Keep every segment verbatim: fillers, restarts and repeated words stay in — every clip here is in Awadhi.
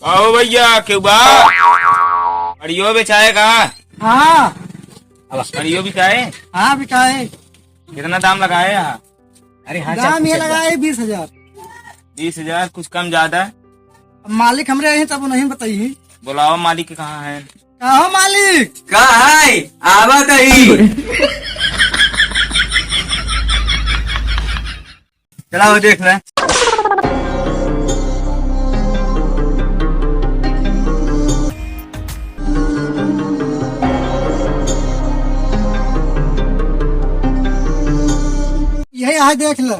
आओ भैया, केहू बा? कड़ियो बेचाए का? हाँ। कड़ियो बिकाए? हाँ, बिकाए। कितना दाम लगाए? अरे हाँ, दाम ये लगाए बीस हजार। बीस हजार, कुछ कम ज्यादा? अब मालिक हमरे आई, तब उन्हीं बताई। बुलाओ मालिक, कहाँ है? कहो मालिक। का है? आवत ही। चला, वो देख ले। यही आहे, देख ले।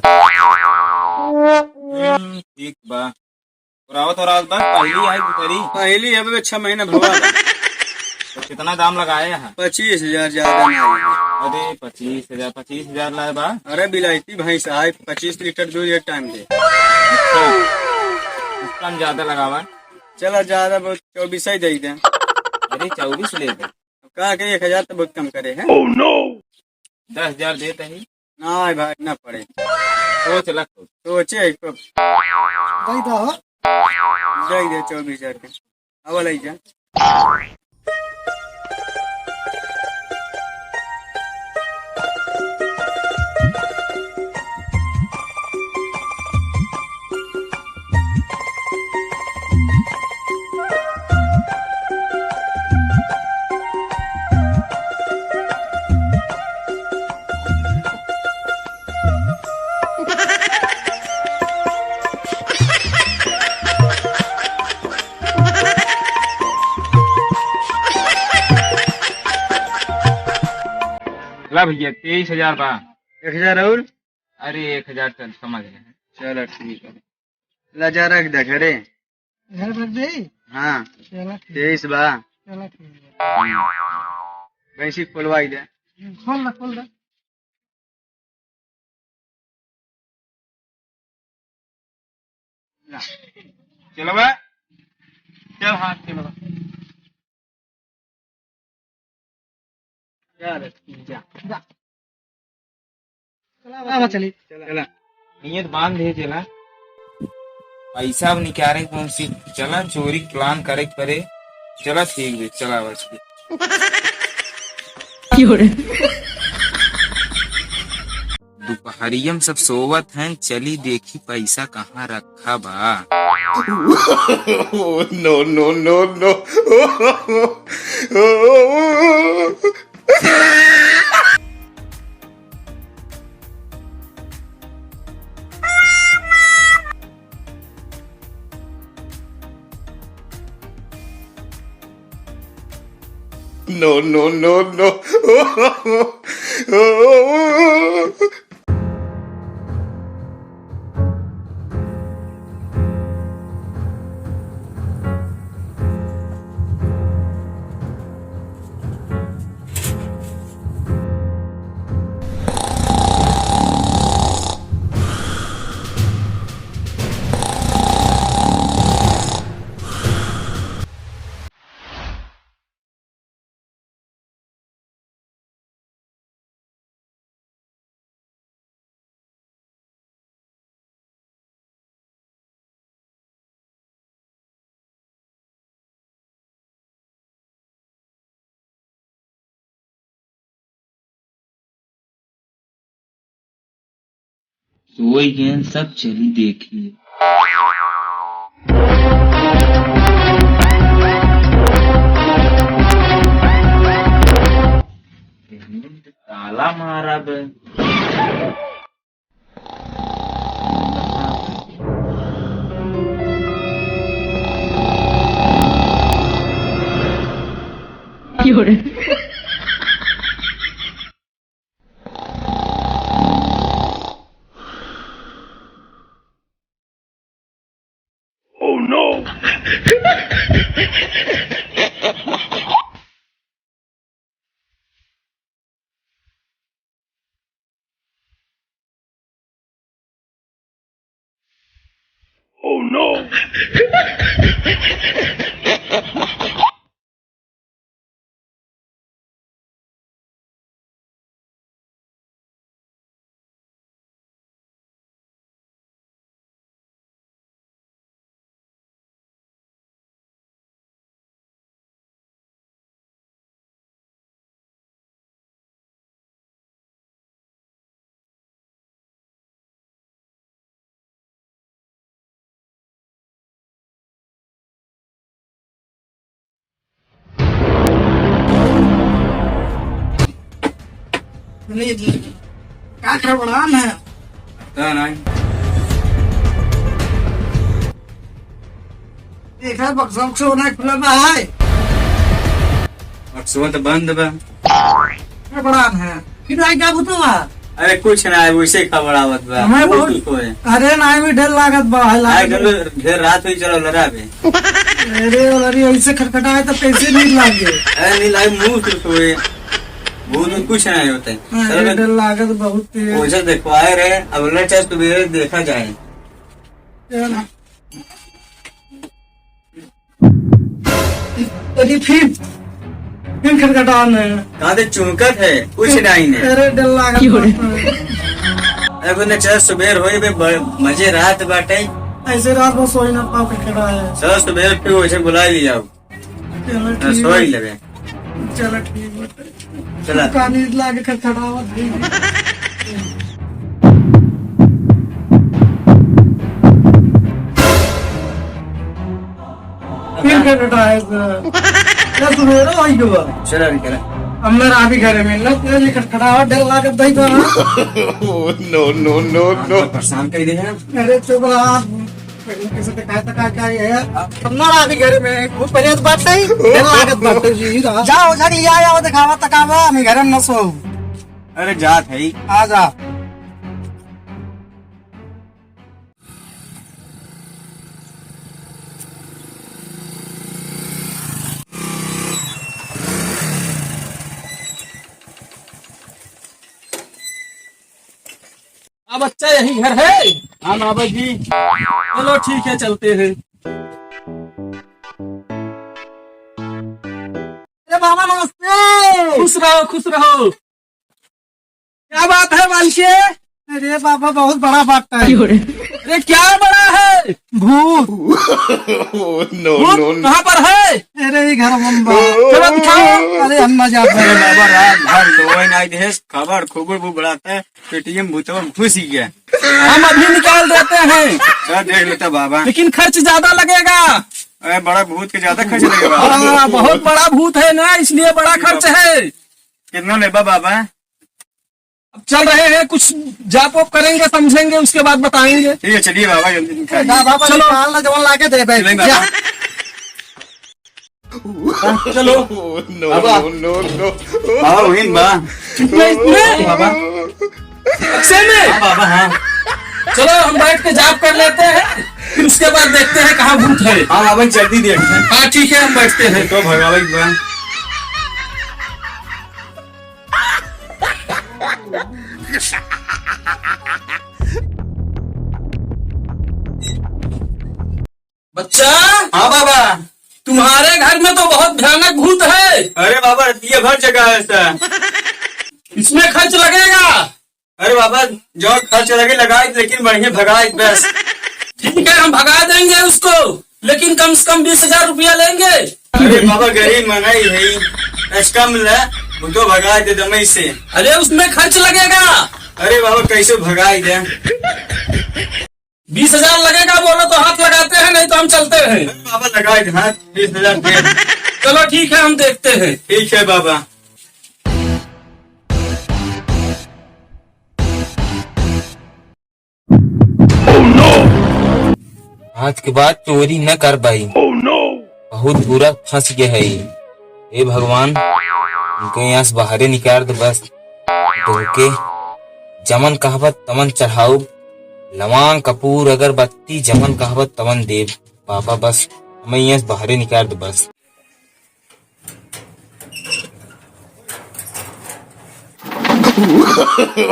हम्म, ठीक बा। और आवत, और आवत बा, पहली है भीतरी। पहली है बे, छह महीना भवा। तो कितना दाम लगाए हैं? पच्चीस हजार ज्यादा नहीं है। अरे, पच्चीस हजार, पच्चीस हजार लाए बा? अरे, बिलायती भैंस आए, पच्चीस लीटर दूध एक टाइम दे। अच्छा, इसका हम ज्यादा लगावा। चला, ज्यादा बहुत चौबीस ही दे दे। अरे, चौबीस ले दे। अब कहा के एक हजार तो बहुत कम करे है। Oh no! दस हजार देत ही। ना भाई, ना पड़े। सोच ला खुद। सोचे ही खूब। दे दो। दे दे चौबीस हजार के। अब ले जा। ला भैया, तेईस हजार बा। एक हजार और? अरे, एक हजार चल, समझ गए। चलो, ठीक है। ला जा, रख दे घरे। घर रख दे? हाँ। चलो, ठीक। तेईस बा। चलो, ठीक है। भैंसी खोलवाई दे। खोल दे, खोल दे। ला। चलो बा। चल, हाँ, चलो बा। चल, जा। जा। चला, चली। चला। नियत बांध दे, चला। पैसा अब निकाले कौन सी? चला, चोरी प्लान करे के पड़े। चला, ठीक बे, चला, बच के। क्यों रे? दुपहरिया में सब सोवत हैं, चली देखी पैसा कहाँ रखा बा। Oh, no, no, no, no। No, no, no, no। सोई गएन सब, चली देखी। ताला मारा बे। Oh no! Oh no! नहीं, का खबरान है? का नाई? देखा, बक्सा उक्सा होना खुला बा है। बक्सवा तो बंद बा। खबरान है। फिर आई का भूतवा? अरे कुछ ना है, वैसे खबरावत बा। हमें भूत बहुत, कोई। अरे नाई भी डर लागत बा, है आए लागत। चलो, ढेर रात हुई, चलो लड़ा बे। अरे, अरे, ऐसे खटखटाए तो कैसे नींद लागे? अरे नहीं लाई, मुंह तो सोए। भूत में कुछ नहीं होते। अरे, चलो, डर लागत बहुत तेज। ओझा देखवाए रहे, अब ले चल सुबेरे देखा जाए। चल। अरे फिर, फिर खटखटान है। कहाँ दे चुनकत है, कुछ नहीं ने। अरे डर लागत बाटे। अरे बोले चल सुबेर होई बे, ब-, मजे रात बाटे। ऐसे रात में सोई ना पाओ खटखटा है। चल सुबेर फिर वैसे बुला लिया। चलो हाँ, ठीक सोई बा। लेबे। चलो ठीक बाटे। चला। का नींद लागे खटखटावत है। फिर खटखटाए से। क्या सुबेरे होई गवा? चला निकला। अब मेरा अभी घरे में ना तेरे लिए खटखटावत डर लागत भाई बा। Oh, no, no, no, no। परेशान कर दे हैं। अरे चुप रहा। कैसे तकाए, तकाए क्या ये है? अब ना अभी घर में, वो परेत बात नहीं, डर लागत बाटे जी, रहा। जाओ, जाके ले आओ, दिखावा, तकावा, हम घर में न सो। अरे जात है। आ जा। हाँ बच्चा, यही घर है। हाँ बाबा जी। चलो ठीक है, चलते हैं। अरे बाबा नमस्ते। खुश रहो, खुश रहो। क्या बात है बालके? अरे बाबा बहुत बड़ा बात है। अरे क्या बड़ा है? भूत। Oh, no, भूत no, no। कहाँ पर है? अरे ये घर में बा। चलो दिखाओ। अरे हम ना जाते अरे हैं। बाबा रात भर लोए नाई देस, खबर खुबुर बुबड़ाता है। पेटीएम भूतवा घुस गया। हम अभी निकाल देते हैं। चल देख लेता बाबा। लेकिन खर्च ज्यादा लगेगा। अरे बड़ा भूत के ज्यादा खर्च लगेगा। हाँ, बहुत बड़ा भूत है ना, इसलिए बड़ा खर्च है। कितना लेबा बाबा? अब चल रहे हैं, कुछ जाप वाप करेंगे, समझेंगे, उसके बाद बताएंगे। ठीक है, चलिए बाबा, जल्दी निकालिए। बाबा, चलो। निकाल ना, जवन लाके दे बे। चलें बाबा। जा। चलो। No, बाबा। No, no, no। बाबा, वहीं बा। कितने, इतने? बाबा। बक्से में? हाँ, बाबा, हाँ। चलो, हम बैठ के जाप कर लेते हैं, फिर उसके बाद देखते हैं कहाँ भूत है। हाँ, बाबा, जल्दी देखते हैं। हाँ, ठीक है, हम बैठते हैं। तो भगावे के बा। बच्चा। हाँ बाबा। तुम्हारे घर में तो बहुत भयानक भूत है। अरे बाबा, ये भर जगह है सर। इसमें खर्च लगेगा। अरे बाबा, जो खर्च लगे लगाए, लेकिन बढ़िया भगाए बस। ठीक है, हम भगा देंगे उसको, लेकिन कम से कम बीस हजार रुपया लेंगे। अरे बाबा, गरीब मनई है, ऐस कम ले, भूतो भगाए दे दमई से। अरे उसमें खर्च लगेगा। अरे बाबा, कैसे भगाए दे? बीस हजार लगेगा, बोलो तो हाथ लगाते हैं, नहीं तो हम चलते हैं। बाबा लगाए थे हाथ, बीस हजार दे। चलो ठीक है, हम देखते हैं। ठीक है बाबा। आज के बाद चोरी न कर पाई। बहुत बुरा फंस गया है ये। हे भगवान, इनके यहाँ से बाहरे निकाल दे बस। तोहके जमन कहबत तमन चढ़ाउब, लवांग कपूर अगरबत्ती जमन कहबत तमन देब। बाबा बस हमें यहाँ से बाहरे निकाल दे बस।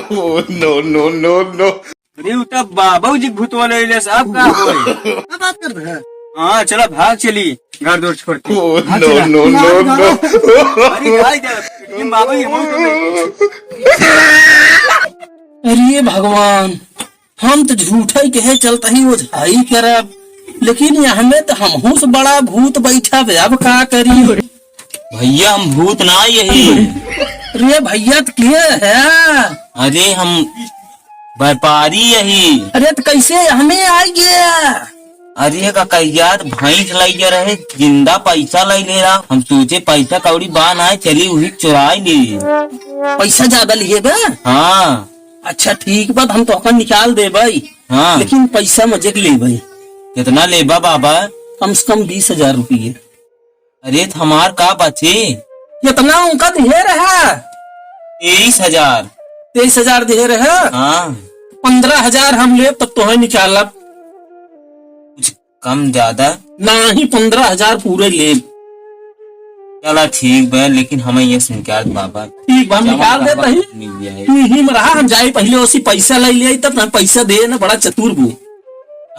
Oh, no, no, no, no। अरे, उ त बाबूजी भूतवा ले ले, साहब का होई? का बात कर रहे हैं? हाँ, चला, भाग चली, घर द्वार छोड़ के। Oh, हाँ, no, चला। No, no, no। अरे, भाई, जा, ये बाबा, ये भूत ले। अरे भगवान, हम तो झूठा ही कहे चलता ही ओझाई करब, लेकिन यहाँ में तो हमहू से बड़ा भूत बैठा बे, अब का करी? भैया, हम भूत ना यही। रे भैया, त के है? अरे, हम व्यापारी यही। अरे, त कैसे हमें आ गया? अरे काका यार, भैंस लइगे रहे, जिंदा पैसा लइ ले रहा। हम सोचे पैसा कौड़ी बा ना, चली उही चुराई ले। पैसा ज्यादा लिए बा? हाँ। अच्छा ठीक बा, हम तोहका निकाल देबे। हाँ। लेकिन पैसा मजे के लेबे। कितना लेबा बाबा? कम से कम बीस हजार रुपये। अरे, त हमार का बची? कितना उनका दिहे रहा? तेईस हजार। तेईस हजार दिहे रहा? हाँ। पन्द्रह हजार हम लेब, तब तोहे निकालब। कुछ कम ज्यादा? नाही, पन्द्रह हजार पूरे लेब। चला ठीक बा, लेकिन हमें ये निकाल बाबा। ठीक बा, हम जमा निकाल देत बाबा ही। मिल जाए। तू ही में रहा, हम जाई पहिले ओसी पैसा लइ ले, तब ना पैसा दे ना, बड़ा चतुर बू।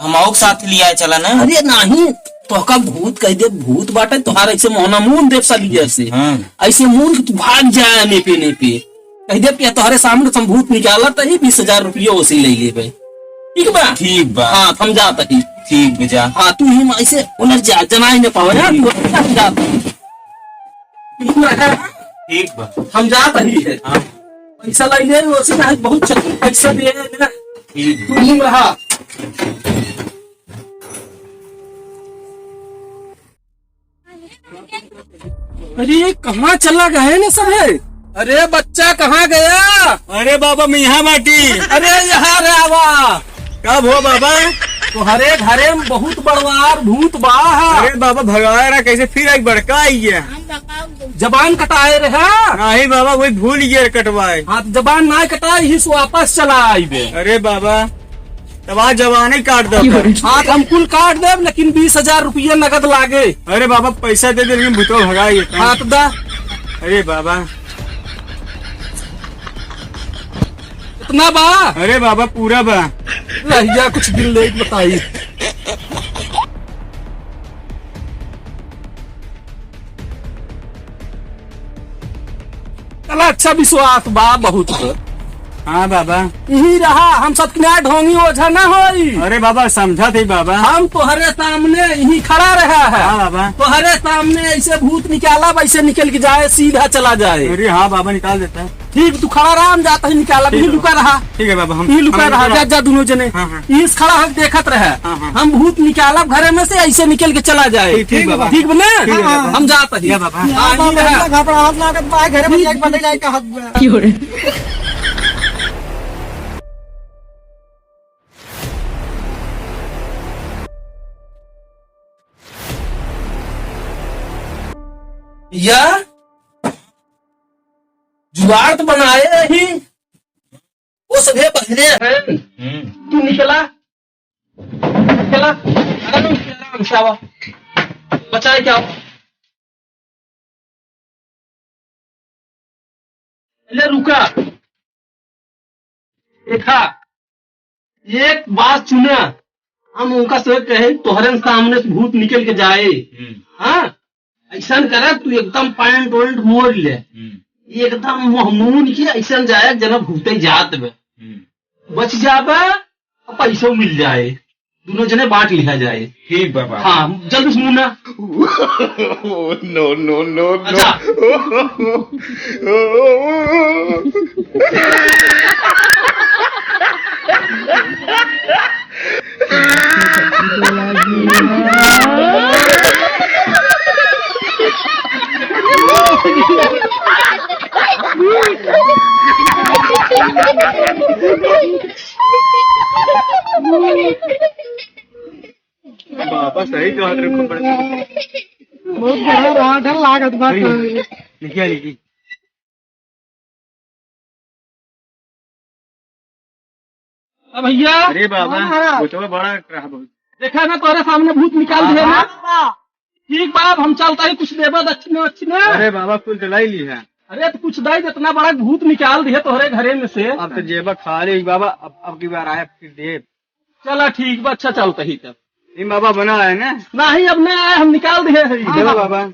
हम आउक साथ लिया चला ना। अरे नाही, तोहका भूत कहि देब, भूत बाटे, तोहार ऐसे मोहना मून देब सलिया से। हाँ। ऐसे मून के तू भाग जाए नेपे नेपे। कहि देब कि तोहरे सामने से हम भूत निकालत ही, बीस हजार रुपया ओसी लइ लेबे। ठीक बा? ठीक बा। हाँ, हम जात ही। ठीक बा, जा। हाँ, तू ही ऐसे उलझ जा, जनाई न पावे, हाँ? ठीक। तू हम जात ही। ठीक बा। ठीक बा। हम जात ही है। हाँ। पैसा लइ ले, ओसी ना, बहुत चतुर पैसा दिए है ना। ठीक। तू ही रहा। अरे, कहाँ चला गए ना सब है? अरे, बच्चा कहाँ गया? अरे बाबा, मैं यहाँ बाटी। अरे, यहाँ रे आवा। कब हो बाबा? तोहरे घरे में बहुत बड़वार भूत बा। अरे बाबा, भगाए रहा, कैसे फिर एक बड़का आई है? जबान कटाए रहे। नहीं बाबा, वही भूल गए कटवाए। हाँ, तो जबान ना कटाए, ही से वापस चला आइबे। अरे बाबा, तब आज जवानी काट दो। हाँ, तो हम कुल काट देब, लेकिन बीस हजार रुपया नगद लागे। अरे बाबा, पैसा दे दे, लेकिन भूतवा भगाई है। हाँ, तो दा। अरे बाबा। इतना बा? अरे बाबा, पूरा बा। रह गया कुछ दिन लेट बताई। चला, अच्छा विश्वास बा बहुत। हाँ बाबा। यही रहा, हम सब किनारे ढोंगी ओझा ना होई। अरे बाबा, समझा थे बाबा। हम तोहरे सामने यही खड़ा रहा है। हाँ बाबा। तोहरे सामने ऐसे भूत निकाला, वैसे निकल के जाए, सीधा चला जाए। अरे हाँ बाबा, निकाल देता है। ठीक, तू खड़ा रहा, हम जाता ही निकाला, ठीक यही है लुका बाबा। रहा। ठीक है बाबा, हम, यही लुका हम रहा, लुका जा, रहा। जा दोनों जने। हाँ, हाँ। इस खड़ा हक देखत रहे। हाँ, हाँ। हम भूत निकालब घरे में से, ऐसे निकल के चला जाए। ठीक, ठीक बाबा। ठीक बा ना? ठीक है बाबा। हम जात ही। या बाबा। हाँ, हाँ, यही बाबा, रहा। इतना घबराहट लागत बा, घरे में जाके बदल जाए का हक बा। या जुगाड़ तो बनाए ही, वो सभे बहरे हैं। हम्म। तू निकला, निकला, आराम से, आराम से आवा। बचाए क्या? ले रुका, देखा, एक बात सुना, हम उनका से कहे, "तोहरे सामने से भूत निकल के जाए।" हम्म। हाँ, ऐसा करे, तू एकदम पैंट वैंट मोड़ ले, हम्म। एकदम मुंह मून के ऐसा जाए, जना भूते जात बे। हम्म। बच जाबे, और पैसो मिल जाए, दोनों जने बांट लिया जाए। ठीक बा बाबा। हाँ, जल्दी से मुन्ना। No, no, no, no। अच्छा। बाबा सही कहत रहे, खूब बड़ा। बहुत बड़ा रहा, डर लागत बा। अरे, लिखिया, लिखी। अब भैया। अरे बाबा, हाँ, महाराज। भूतवा बड़ा रहा बहुत। देखा ना, तोरे सामने भूत निकाल दिया ना। हाँ, हाँ। ठीक बा, अब हम चलता ही, कुछ देबा दक्षिणा वक्षिणा। अरे बाबा, कुल दिलाई ली है। अरे तो कुछ दाई, इतना बड़ा भूत निकाल दिया तोहरे घरे में से। अब तो जेबा खाली बाबा, अब, अब की बार आए फिर देब। चला ठीक बा, अच्छा चलता ही तब। ई बाबा बना है ना? नहीं, अब ना आए, हम निकाल दिए हैं। हाँ, देबा बाबा।